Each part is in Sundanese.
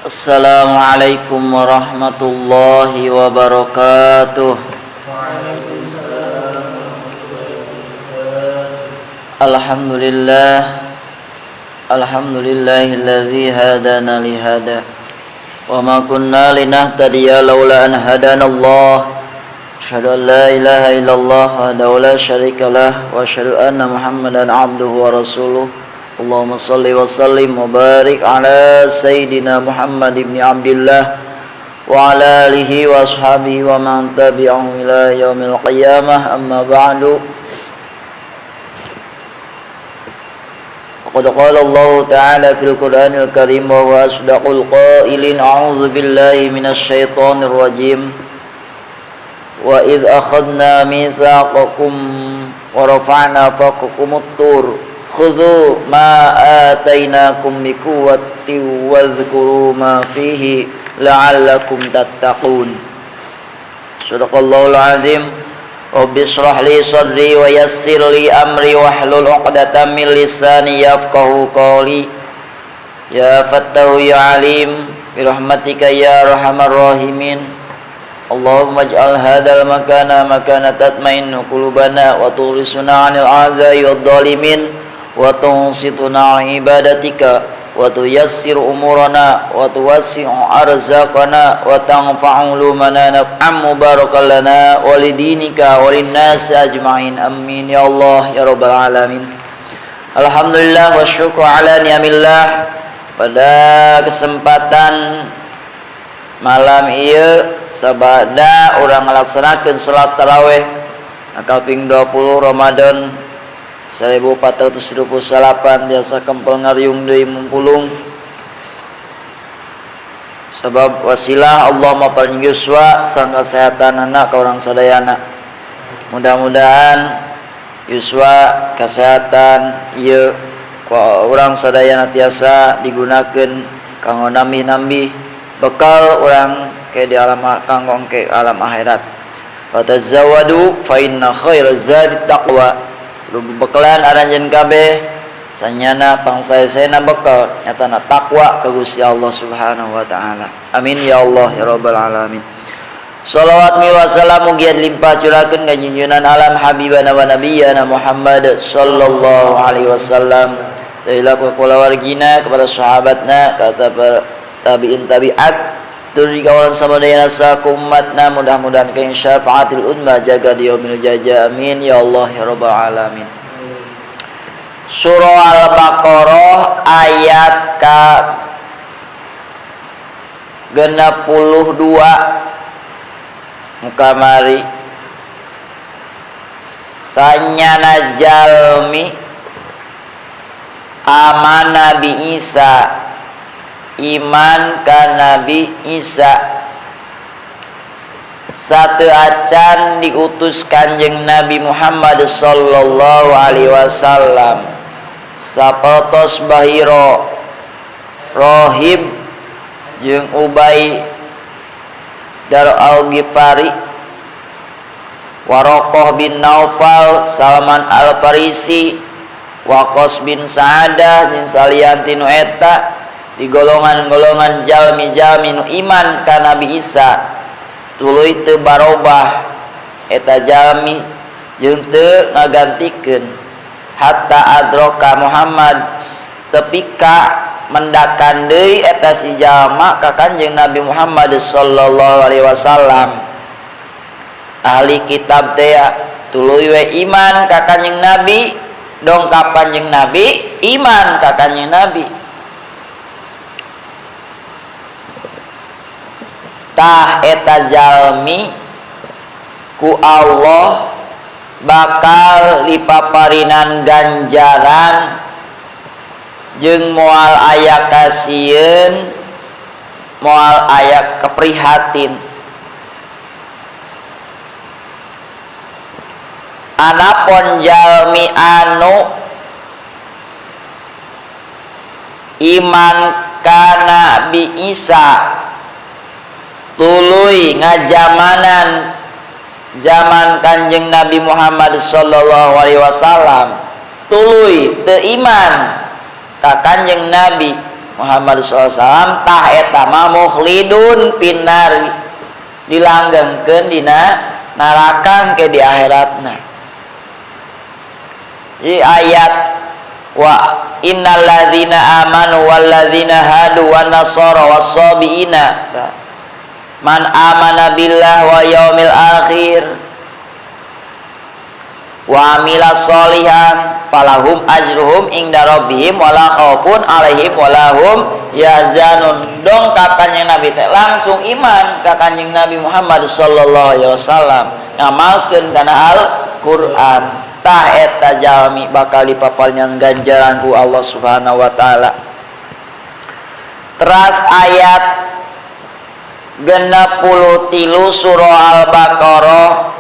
Assalamualaikum warahmatullahi wabarakatuh. Alhamdulillah, alhamdulillahilladzi hadana li hada wa ma kunna linahtadiya laula an hadana Allah. Asyhadu an la ilaha illallah wahdahu la syarika lah wa asyhadu anna Muhammadan abduhu wa rasuluh. Allahumma salli wa sallim wa barik ala sayyidina Muhammad ibn Abdillah wa ala alihi wa ashabihi wa man tabi'ahu ila yaumil qiyamah. Amma ba'du. Qad qala Allah ta'ala fil Qur'anil Karim wa huwa asdaqul qailin. A'udzu billahi minasy syaithanir rajim. Wa idh akhadna mitsaqakum wa rafa'na fawqakumut tur khudhu ma atainakum biquwwati wadhkuru ma fihi la'allakum tattaqun. Shadaqallahul azim. Rabbi shrah li sadri wa yassir li amri wahlul 'uqdatam min lisani yafqahu qawli. Ya Fattahu ya Alim, bi rahmatika ya arhamar rahimin. Allahumma ij'al hadzal makana makana tatma'innu qulubana wa tughrisuna 'anil 'adzai wad dhalimin wa tunsituna ibadatika wa tuyassiru umurana wa tuwassi'u arzaqana wa tanfa'u lumana naf'an mubarakan lana wa lidinika wa linnasi ajma'in. Amin ya Allah ya rabbal alamin. Alhamdulillah wa syukru ala ni'amillah. Pada kesempatan malam ieu sabada urang ngalaksanakeun salat tarawih akal ping 20 Ramadan 1428 biasa kempel ngariung deui mumpulung sebab wasilah Allah maparin yuswa sareng kesehatan anak ka urang sadayana. Mudah-mudahan yuswa kesehatan ieu ku urang sadayana tiasa digunakeun kanggo nambih-nambih bekal urang ke di alam kanggo ke alam akhirat. Fatazawwadu fa inna khairaz zadi taqwa. Bekalan aranjeun kabeh sanyana pangsae-saena bekal nyatana takwa ka Gusti Allah Subhanahu wa taala. Amin ya Allah ya rabbal alamin. Shalawat mi wa salam mugi limpah curakeun ka junjungan alam habibana wa nabiyana Muhammad sallallahu alaihi wasallam. Dari laku kulawargina kepada sahabatna kata tabi'in tabi'at turi kawalan samadayana sakumatna mudah-mudahan kain syafaatil ummah jaga di yaumil jaja. Amin ya Allah ya rabbal alamin. Surah Al-Baqarah ayat ka 62 mukamari sanyana jalmi amana bi Isa, iman ka Nabi Isa satu acan diutus Kanjeng Nabi Muhammad sallallahu alaihi wasallam sapertos Bahiro Rohib jeung Ubay Dar Al-Ghifari Warokoh bin Naufal Salman Al-Farisi Waqas bin Sa'adah jeung salian tinu eta di golongan-golongan jalmi-jalmi nu iman ka Nabi Isa tuluy teu barobah eta jalmi jeung teu ngagantikeun hatta adroka Muhammad tepi ka mendakan deui eta si jalma ka Kanjeng Nabi Muhammad sallallahu alaihi wasallam. Ahli kitab teh tuluy we iman ka Kanjeng Nabi, dongkap Kanjeng Nabi iman ka Kanjeng Nabi. Tah eta jalmi ku Allah bakal dipaparinan ganjaran jeung moal aya kasieun, moal aya keprihatin. Anapun jalmi anu Iman ka Nabi Isa tuluy ngajamanan zaman Kanjeng Nabi Muhammad sallallahu alaihi wasallam tuluy teu iman ka Kanjeng Nabi Muhammad sallallahu alaihi wasallam tah eta mah mukhlidun finnar dilanggengkeun dina neraka ke di akhiratna. Jadi ayat wa innal ladzina amanu wal ladzina hadu wan nasara was-sabiina man amana billah wa yaumil akhir wa amila sholihan falahum ajruhum inda rabbihim wala khaufun alaihim wala hum yahzanun. Dongkap Kanjeng Nabi teh langsung iman ka Kanjeng Nabi Muhammad sallallahu alaihi wasallam, ngamalkeun kana Al-Qur'an. Tah eta jalmi bakal dipaparnya ganjaran ku Allah Subhanahu wa taala. Teras ayat 63 surah Al-Baqarah.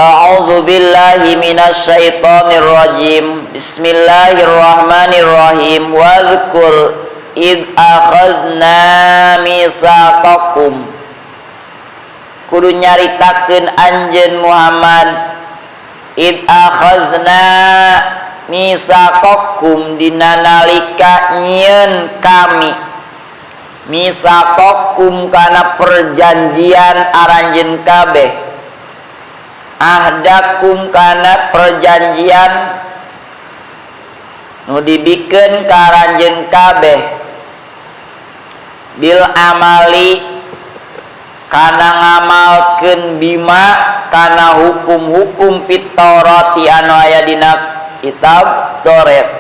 A'udzu billahi minasyaitonir rajim. Bismillahirrahmanirrahim. Wadhkur id akhadna mitsaqakum. Kudu nyaritakeun anjeun Muhammad id akhadna mitsaqakum dina nalika nyieun kami mitsaqakum kana perjanjian aranjeun kabeh, ahdakum kana perjanjian nu dibikeun ka aranjeun kabeh, bil amali kana ngamalkeun bima kana hukum-hukum fit Taurati anu aya dina kitab Taurat.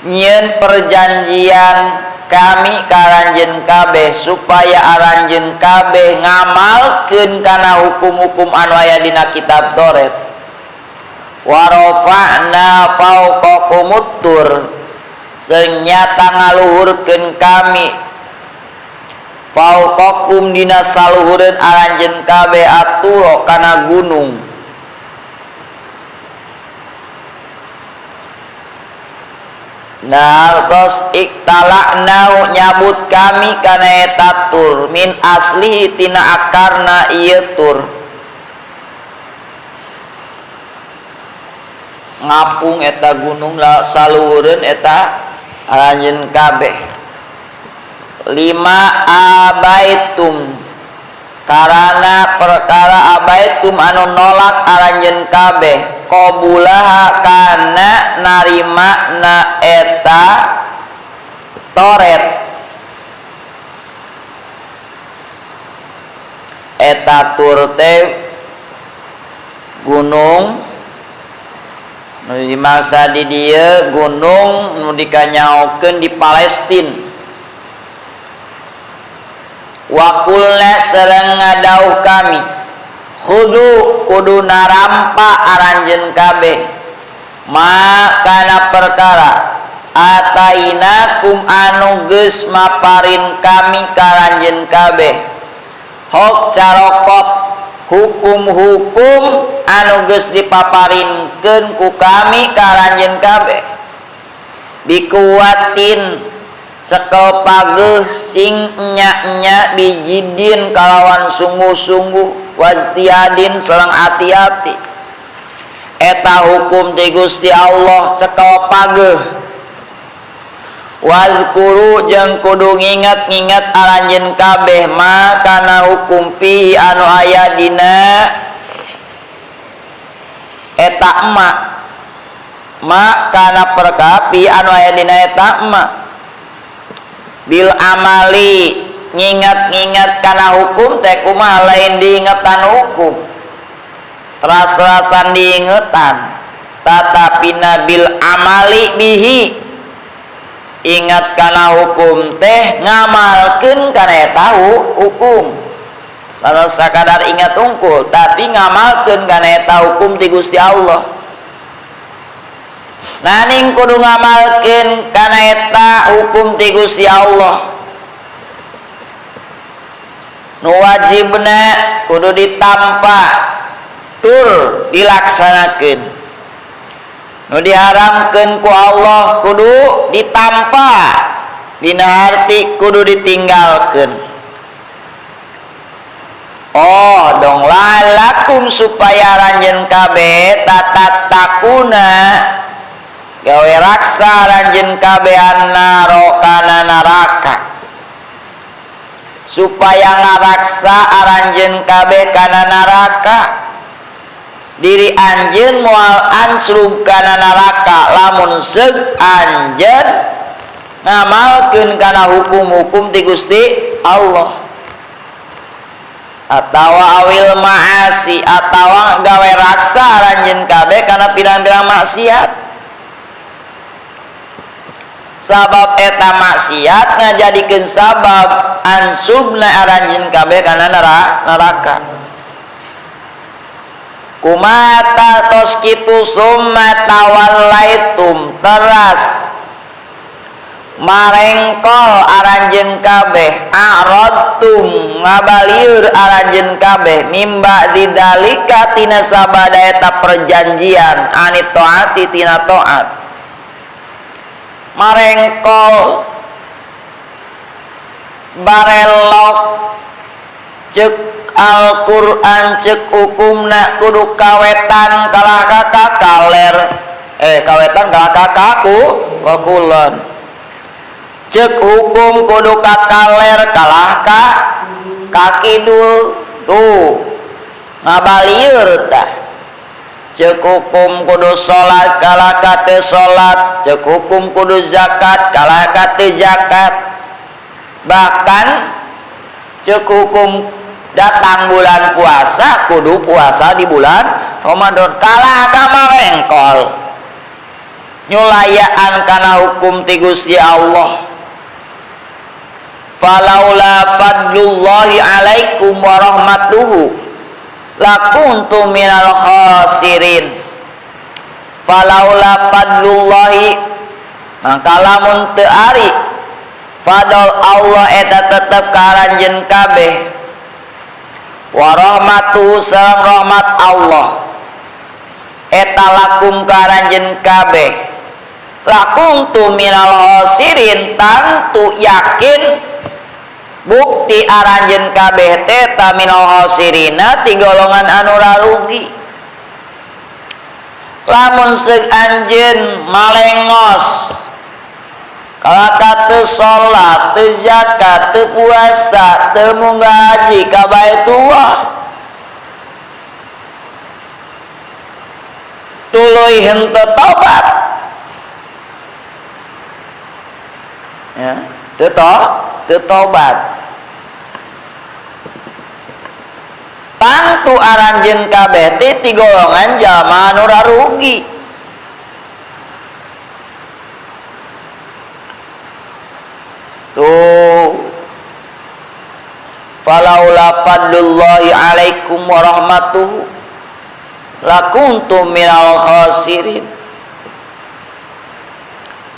Nyieun perjanjian kami ka aranjeun kabeh supaya aranjeun kabeh ngamalkeun kana hukum-hukum anu aya dina kitab Taurat. Wa rafa'na fawqakumut tur, senyata ngaluhurkeun kami fawqakum dina saluhureun aranjeun kabeh aturo kana gunung. Nah, tos iktala'nau nyabut kami kana eta tur min aslihi tina akarna ieu tur. Ngapung eta gunung la saluhureun eta aranjeun kabeh. Lima abaitum karana perkara abaitum anu nolak aranjeun kabeh qabulaha kana narima na eta Taurat. Eta tur teh gunung nu dimangsa di dieu, gunung nu dikanyaokeun di Palestina. Wa qulna sareng ngadauh kami khudhu kudu narampa aranjeun kabeh ma kana perkara atainakum anu geus maparin kami ka aranjeun kabeh hok carokot hukum-hukum anu geus dipaparinkeun ku kami ka aranjeun kabeh bikuwatin cekel pageuh sing nya-nya bijidin kalawan sungguh-sungguh waztiadin sareng hati-hati. Eta hukum ti Gusti Allah cekel pageuh. Wazkuru jeung kudu nginget-nginget aranjeun kabeh ma kana hukum pi anu aya dina eta ma, ma kana perkara pi anu aya dina eta ma bil amali nginget-nginget kana hukum teh kumaha lain diingetan hukum teras-terasan diingetan tatapina bil amali bihi ingat kana hukum teh ngamalkeun kana eta hukum salah sakadar ingat unggul tapi ngamalkeun kana eta hukum ti Gusti Allah. Naning kudu ngamalkeun kana eta hukum ti Gusti Allah nu wajibna kudu ditampa tur dilaksanakeun. Nu diharamkeun ku Allah kudu ditampa, dina harti kudu ditinggalkeun. Oh dong lalakum supaya ranjeun kabeh tatakuna gawe raksa ranjeun kabeh annaro kana neraka, supaya ngaraksa aranjeun kabeh kana neraka. Diri anjeun moal ancrub kana neraka lamun seug anjeun ngamalkeun kana hukum-hukum ti Gusti Allah. Atawa awil ma'asi, atawa gawe raksa aranjeun kabeh kana pirang-pirang maksiat. Sabab eta maksiat ngajadikeun sabab ansubna aranjeun kabeh kana neraka. Kumata tos kitu summa tawallaitum, teras marengkol aranjeun kabeh, a'radtum ngabalieur aranjeun kabeh mimba didalika tina sabada eta perjanjian anit taati tina taat. Marengkol barelok cek Al-Qur'an cek hukumna kudu kawetan kalah ka kaler, kawetan kalah ka kakulon. Cek hukum kudu ka kaler kalah ka kakidul, tuh ngabalieur tah. Cek hukum kudu salat kalah ka teu salat, cek hukum kudu zakat kalah ka teu zakat. Bahkan cek hukum datang bulan puasa kudu puasa di bulan Ramadan kalah ka marengkol nyulayaan kana hukum ti Gusti Allah. Falaula fadlullahi alaikum wa rahmatuhu lakuntum minal khasirin. Falaula fadlullahi, mangka lamun teu ari fadl Allah eta tetep ka aranjeun kabeh, wa rahmatuhu sareng rahmat Allah eta lakum ka aranjeun kabeh, lakuntum minal khasirin, tangtu yakin bukti aranjeun kabeh teh ta minal khasirina ti golongan anu rarugi. Lamun seug anjeun malengos kalah teu salat, teu zakat, teu puasa, teu munggah haji ka Baitullah, tuluy henteu tobat, ya, teu tobat, tangtu aranjeun kabeh teh ti golongan jalma anu rarugi. Tuh falaula fadlullahi alaikum wa rahmatuhu lakuntum minal khasirin.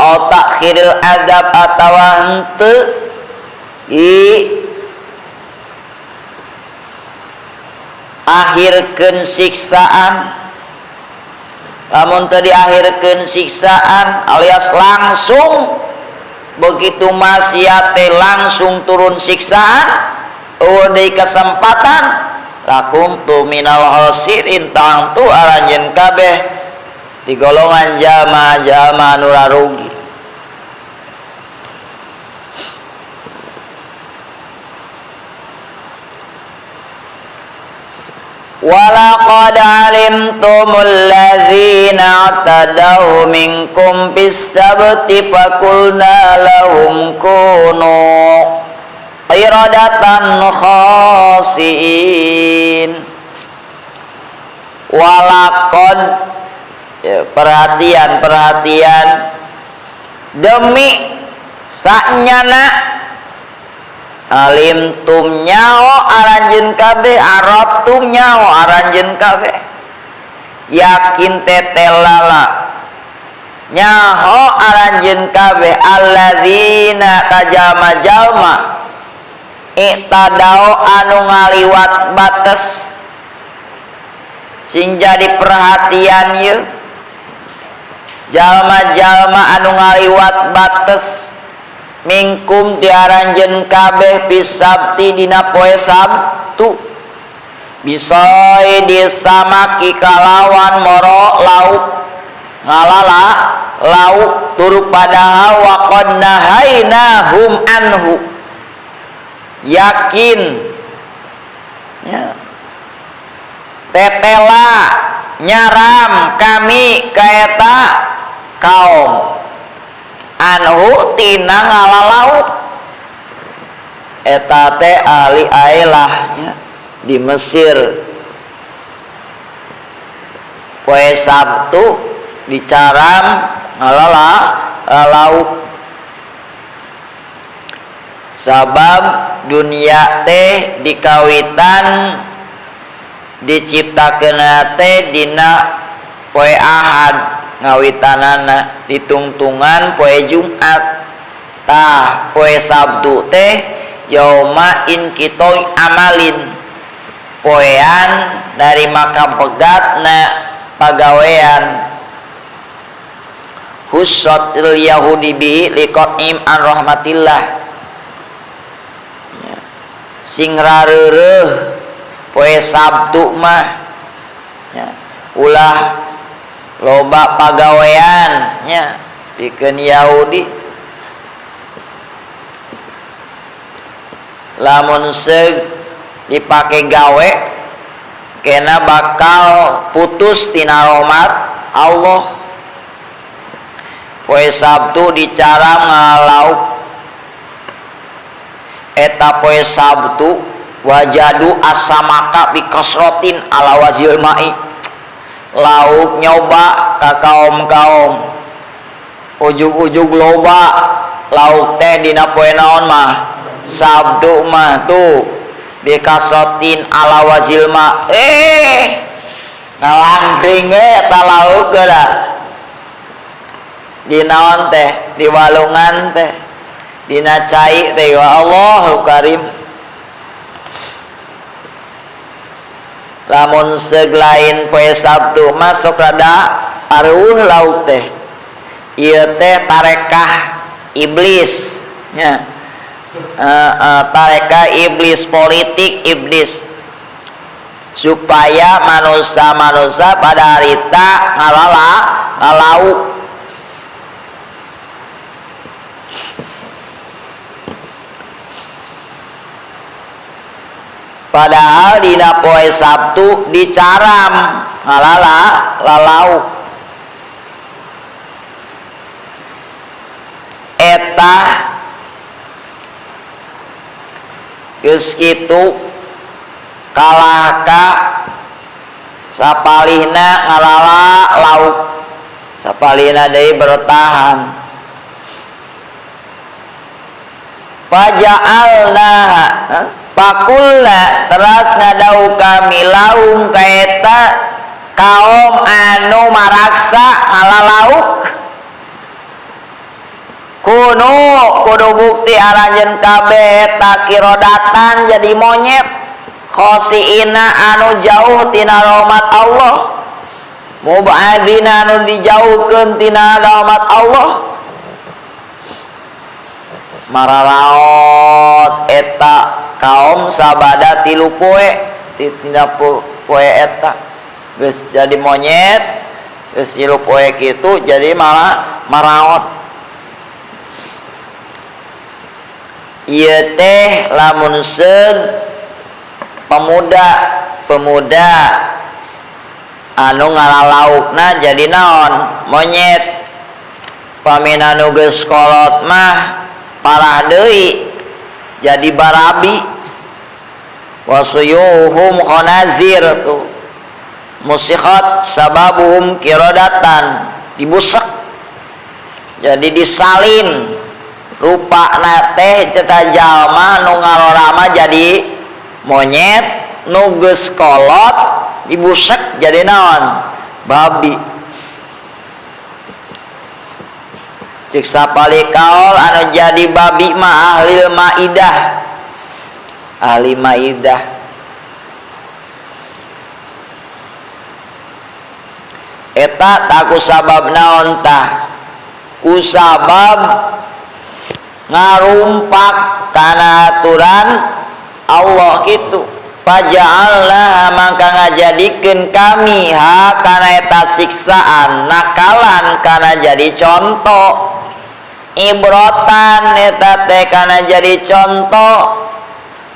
Au takhiril adab atawa henteu i akhirkeun siksaan. Lamun teu diakhirkeun siksaan alias langsung begitu maksiat teh langsung turun siksaan, eueuh deui kesempatan, lakuntu minal khasirin, tangtu aranjeun kabeh di golongan jalma-jalma anu rarugi. Walaqad alimtumul ladzina i'tadaw minkum bis-sabti faqulna lahum kunu qiradatan khasiin. Walaqad, ya, perhatian, perhatian, demi saknyana alim tum nyaho aranjeun kabeh, arab tum nyaho aranjeun kabeh, yakin tetelala nyaho aranjeun kabeh alladzina kajalma-jalma iktadau anu ngaliwat bates, sing jadi perhatian ieu. Jalma-jalma anu ngaliwat bates mingkum ti aranjeun kabeh pisabti dina poe Sabtu bisoi disamaki kalawan moro lauk ngalala lauk turuk padahal waqad nahainahum anhu yakin ya. Tetela nyaram kami kaeta kaum anhu tina ngalalauk eta teh ahli ailah nya di Mesir poe Sabtu dicaram ngalala lauk sabab dunia teh dikawitan diciptakeun teh dina poe Ahad ngawitanana ditungtungan poe Jumat tah poe Sabtu teh yauma inkitoi amalin poean dari maka pegatna pagawean husatil yahudi bihi liqaim an rahmatillah sing rareureuh poe Sabtu mah ya, ulah loba pagawean nya pikeun Yahudi lamun seug dipake gawe kena bakal putus tina rahmat Allah. Poe Sabtu dicaram ngalauk eta poe Sabtu wajadu asamaka bikasrotin ala wazil mai lauk nyoba ka kaum-kaum ujug-ujug loba lauk teh dina poe naon mah Sabtu mah tuh bikasotin ala wazil ma ngalangkring we eta lauk geura di naon teh di walungan teh dina cai teh ya Allahu Karim. Lamun seug lain poe Sabtu mah sok rada aruh lauk teh ieu teh tarekah iblis nya tarekah iblis politik iblis supaya manusia-manusia pada harita ngalala ngalauk. Padahal dina poe Sabtu dicaram ngalala lalauk eta geus kitu kalahka sapalihna ngalala lauk sapalihna deui bertahan faja'alna pakulna teras ngadau kami laung kaeta kaum anu maraksa ngalalauk kuno kudu bukti aranjeun kabeh eta kirodatan jadi monyet khosiina anu jauh tina rahmat Allah mubadina anu dijauhkeun tina rahmat Allah mararaot eta kaum sabada tilu poe tina poe eta geus jadi monyet geus tilu poe kitu jadi malah maraot ieu teh lamun seug pemuda anu ngalalaukna jadi naon monyet pamina nu geus kolot mah parah deui jadi barabi wasuyuhum khanazir tuh musikhat sababuhum kirodatan dibusak jadi disalin rupana teh ceta jalma nu ngarorama jadi monyet nu geus kolot dibusak jadi naon babi. Cik sapali kaol anu jadi babi mah ahli maidah ahli maidah Eta tak ku sabab naon tah? Ku sabab ngarumpak kana aturan Allah kitu. Faja'alna mangka ngajadikeun kami ha kana eta siksaan nakalan kana jadi contoh, ibrotan eta teh kana jadi contoh,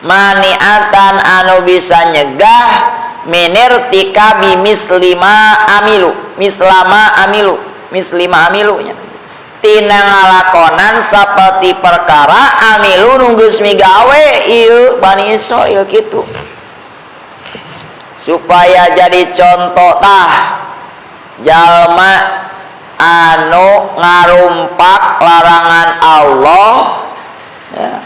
maniatan anu bisa nyegah minirtikabi mislima amilu, mislama amilu, mislima amilu nya, tina ngalakonan saperti perkara amilu nu geus migawe ieu Bani Israil kitu, supaya jadi contoh tah jalma anu ngarumpak larangan Allah ya,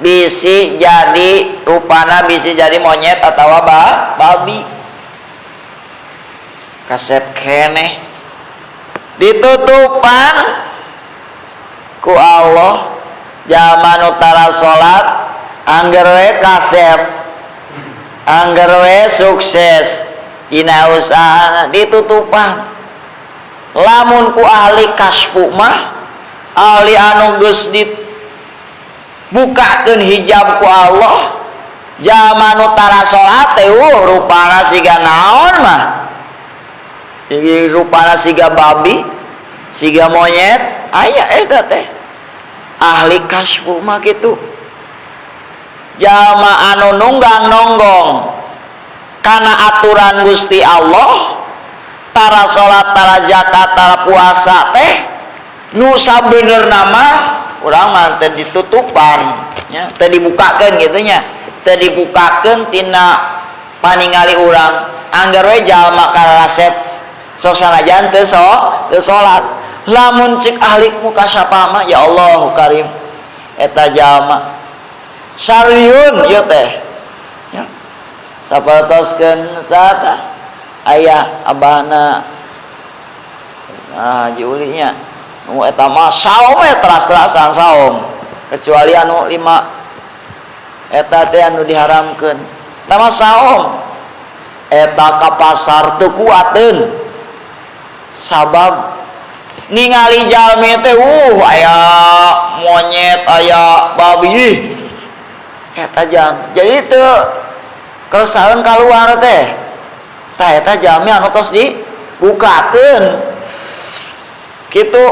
bisi jadi rupana bisi jadi monyet atau babi. Kasep keneh ditutupan ku Allah. Jalma nu tara salat angger we kasep, angger we sukses dina usaha, ditutupan. Lamun ku ahli kasfu mah, ahli anu geus dibukakeun hijab ku Allah, jalma nu tara salat teh rupana siga naon mah, rupana siga babi, siga monyet. Aya eta teh ahli kasfu mah kitu. Jalma anu nunggang nonggong kana aturan Gusti Allah, tara salat, tara zakat, tara puasa teh nu sabenerna mah urang mah teu ditutupan nya, teu dibukakeun kitu nya, teu dibukakeun tina paningali urang. Angger we jalma karasep sok sanajan teu teu salat. Lamun cek ahli mukasyafah mah, ya Allahu Karim, eta jalma sarieun ieu teh ya. Sapertoskeun saha aya abahna, nah, Haji Uli nya, nu eta mah saum we teras-terasan saum, kecuali anu 5 eta teh anu diharamkeun. Eta mah saum, eta ka pasar teu kuateun, sabab ningali jalmi teh aya monyet, aya babi eta jang. Jadi teu keresahan keluar teh. Tah eta jalmi anu tos dibukakeun kitu.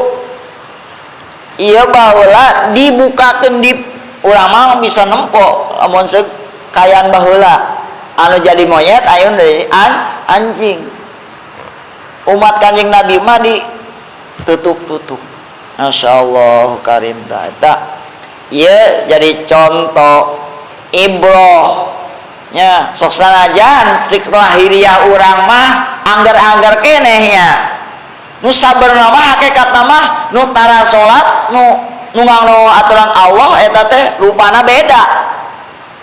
Ieu baheula dibukakeun di urang mah bisa nempo lamun kaayaan baheula anu jadi monyet ayun dari anjing. Umat Kanjeng Nabi mah ditutup-tutup. Masya Allah Karim. Ta eta ieu jadi contoh ibroh nya. Sok sanajan cik lahiriah urang mah anggar-anggar keneh nya, nu sabenerna mah hakikatna mah nu tara salat, nu nunggang aturan Allah eta teh rupana beda,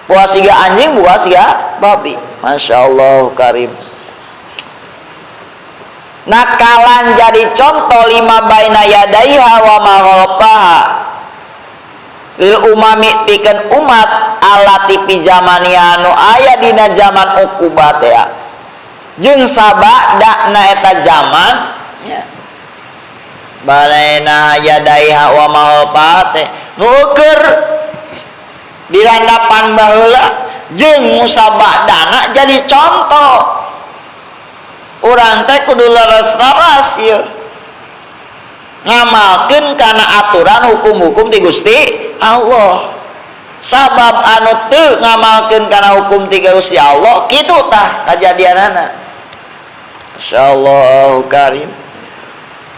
buah siga anjing, buah siga babi. Masya Allah Karim. Nakalan jadi contoh lima baina yadaiha wa ma khalfaha lil umami pikeun umat alati fi zamaniha anu aya dina zaman uqubat ya, jeung sabada na eta zaman ya. Balaina yadaiha wa ma khalfaha teh nu keur dirandapan baheula jeung musabadana jadi contoh. Urang teh kudu leres-leres ieu ngamalkeun kana aturan hukum-hukum ti Gusti Allah, sabab anu teu ngamalkeun kana hukum ti Gusti Allah kitu tah kajadianana. Masyaallah Karim.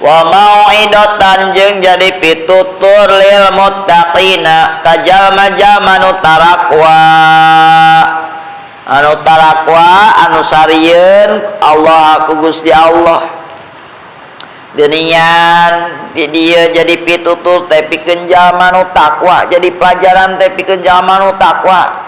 Wa mau'idatan jeung jadi pitutur lil muttaqina ka jalma-jalma nu tarakwa, anu tarakwa, anu sarieun Allah ku Gusti Allah. Deuningan di dieu jadi pitutur teh pikeun jalma nu takwa, jadi pelajaran teh pikeun jalma nu takwa.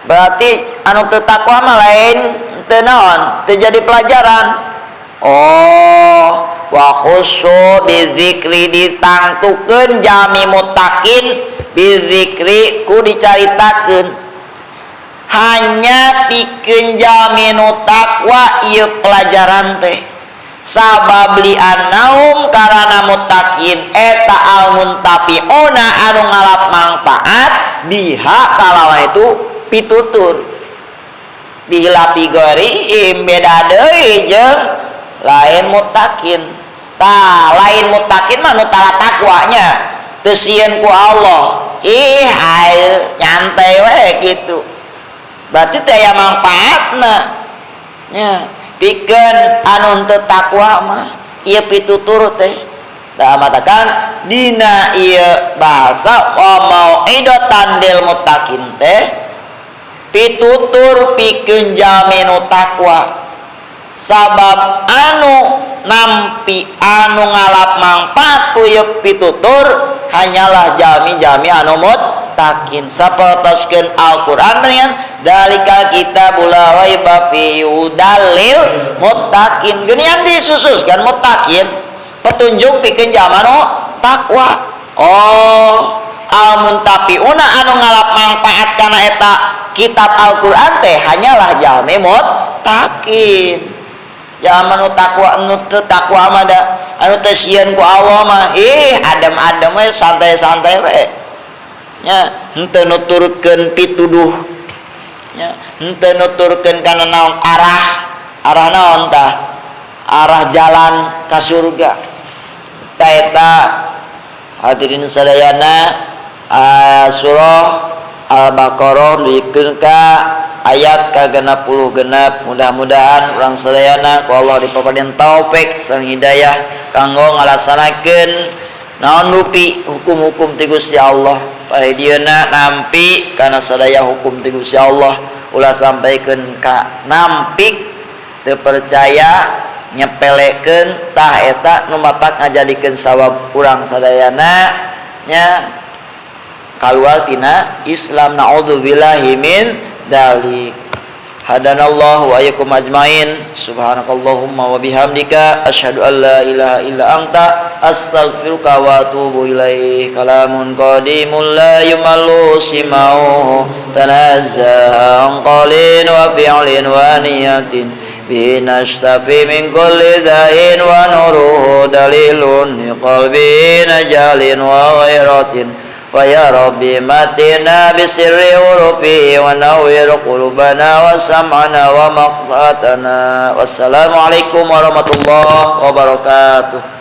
Berarti anu teu takwa mah lain teu naon, teu jadi pelajaran. Oh, wa khusu bizikri ditangtukeun jami muttaqin bizikri ku dicaritakeun hanya pikeun jalmi nu takwa ieu pelajaran teh. Sabab li annahum karana muttaqin eta al muntafiuna anu ngalap manfaat biha kalawan itu pitutur bila pigoriim beda deui jeung lain muttaqin. Tah lain muttaqin mah nu tara takwanya teu sieun ku Allah, ih hae nyantai we kitu, berarti teh aya manfaatna nya. Pikeun anu teu takwa mah ieu pitutur teh da matakan dina ieu bahasa wa mauidatan lil muttaqin teh pitutur pikeun jalmi nu takwa. Sabab anu nampi anu ngalap manfaat ku ieu pitutur hanyalah jalmi-jalmi anu muttaqin. Sapertoskeun Al-Qur'an dengan dalikal kitabul la raiba fi hudalil muttaqin, geuningan disususkan muttaqin petunjuk pikeun jalma nu takwa. Oh, al muntafiuna anu ngalap manfaat kana eta kitab Al-Qur'an teh hanyalah jalmi muttaqin. Jalma nu takwa, nu teu takwa mah da anu teu sieun ku Allah mah ih adem-adem we, santai-santai we nya, henteu nuturkeun pituduh nya, henteu nuturkeun kana naon arah, arah naon tah, arah jalan ka surga. Ta eta hadirin sadayana, surah Al-Baqarah dikeun ka ayat ka-66. Mudah-mudahan urang sadayana ku Allah dipaparin taufik sareng hidayah kanggo ngalaksanakeun naon rupi hukum-hukum ti Gusti Allah. Paridieuna nampi kana sadaya hukum ti Gusti Allah, ulah sampaikeun ka nampik teu percaya nyepelekeun. Tah eta nu matak ngajadikeun sawab urang sadayana nya kaluar tina Islam, naudzubillahi min dalik. Hadanallahu wa iyyakum ajmain. Subhanakallahumma wa bihamdika asyhadu an la ilaha illa anta astaghfiruka wa atubu ilaik. Kalamun qadimun la yumallu simauhu tanazzaha an qalin wa fi'lin wa niyatin bi nashtafi min kulli da'in wa nuruhu dalilun liqalbi najalin wa ghairatin. Fa ya Rabbi matina bisirri hurufi wa nawwir qulubana wa sam'ana wa maqatana. Wassalamualaikum warahmatullahi wabarakatuh.